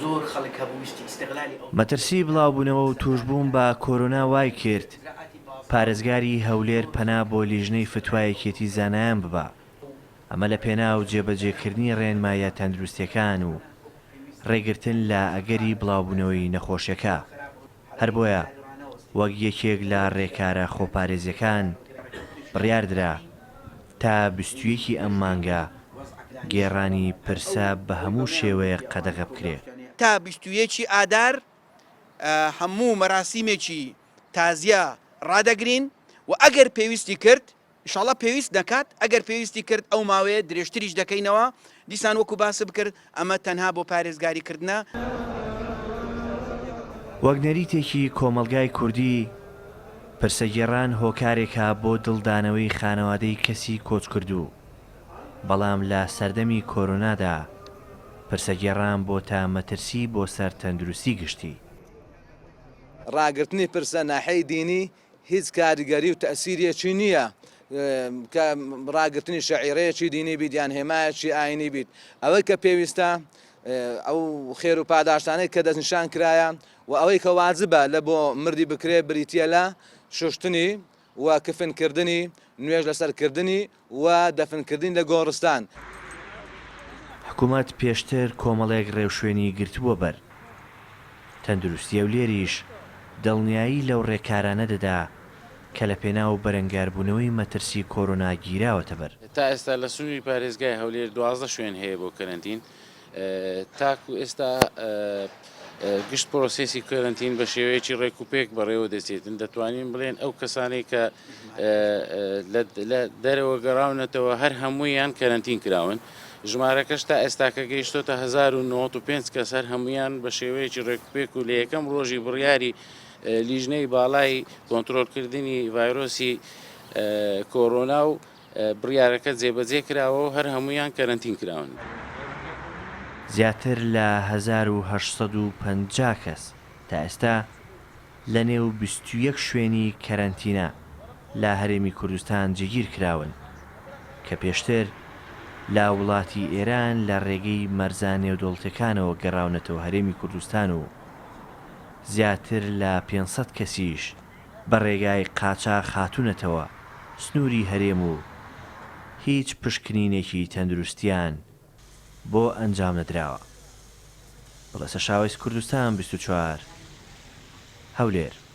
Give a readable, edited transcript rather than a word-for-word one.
زۆر خەڵک هەبوو ویستی ئیستغلالی ئەو. مەترسی بڵاوبوونەوە و تووشبوون بە کۆرۆنا وایکرد پارێزگاری هەولێر پەنا بۆ لیژنەی فتوای یەکێتی زانایان ببا، ئەمە لە پێناو جێبەجێکردنی ڕێنماییە تەندروستییەکان و ڕێگرتن لە ئەگەری بڵاوبوونەوەی نەخۆشیەکە. هەر بۆیە وەک یەکێک لە رێکارە خۆپارێزیەکان بڕیاردرا تا 21 ی ئەم مانگە گێڕانی پرسە بە هەموو شێوەیەک قەدەغە بکرێ. تا 21 ی ئادار هەموو مەراسیمێکی تازیە ڕادەگرین و ئەگەر پێویستی کرد ئیشاڵا پێویست نەکات، ئەگەر پێویستی کرد ئەو ماوەیە درێژتریش دەکەینەوە، دیسان وەکو باسم کرد ئەمە تەنها بۆ پارێزگاری کردنە. وەک نەریتێکی کۆمەڵگای کوردی، پرسەگێڕان هۆکارێکە بۆ دڵدانەوەی خانەوادەی کەسی کۆچکردوو، بەڵام لە سەردەمی کۆرۆنادا پرسەگێڕان بۆتە مەترسی بۆ سەر تەندروستی گشتی. ڕاگرتنی پرسە ناحیەی دینی هیچ کاریگەری و تەئسیرێکی نییە کە ڕاگرتنی شەعیرەیەکی دینی بیت یان هێمایەکی ئاینی بیت ئەوەی کە پێویستە ئەو خێر و پاداشتانەی کە دەستنیشان کرایە و ئەوەی کە واجبە لە بۆ مردی بکرێ بریتییە لە شوشتنی و کفنکردنی نوێژ لەسەر کردنی و دەفنکردنی لە گۆڕستان. حکومەت پێشتر کۆمەڵێک ڕێوشوێنی گرتبووە بەر، تەندروستی هەولێریش دڵنیایی لەو ڕێکارانە دەدا کە لەپێناو بەرەنگاربوونەوەی مەترسی کۆرۆنا گیراوەتەبەر. تا ئێستا لە سنووری پارێزگای هەولێر 12 شوێن هەیە بۆ کەرەنتین، تاکو ئێستا گشت پرۆسێسی کەرەنتین بە شێوەیەکی ڕێک و پێک بەڕێوە دەچێتن دەتوانین بڵێن ئەو کەسانەی کە لە دەرەوە گەڕاونەتەوە هەر هەموویان کەرەنتین کراون ژمارەکەش تا ئێستاکە گەیشتۆتە 1995 کەس هەر هەمویان بە شێوەیەکی ڕێکوپێک و لە یەکەم ڕۆژی بڕیاری لیژنەی باڵای کۆنترۆلکردنی ڤایرۆسی کۆرۆنا و بڕیارەکە جێبەجێ کراوە و هەر هەموویان کەرەنتین کراون. زیاتر لە 1850 کەس تا ئێستا لە نێو 21 شوێنی کەرەنتینە لە هەرێمی کوردستان جێگیر کراون کە پێشتر لە وڵاتی ئێران لە رێگەی مەرزە نێودەوڵەتیەکانەوە گەڕاونەتەوە هەرێمی کوردستان و زیاتر لە 500 کەسیش بە ڕێگای قاچاخ هاتوونەتەوە سنووری هەرێم و هیچ پشکنینێکی تەندروستیان بۆ ئەنجام نەدراوە. بڵێسە شاوەیس کوردستان 24 هەولێر.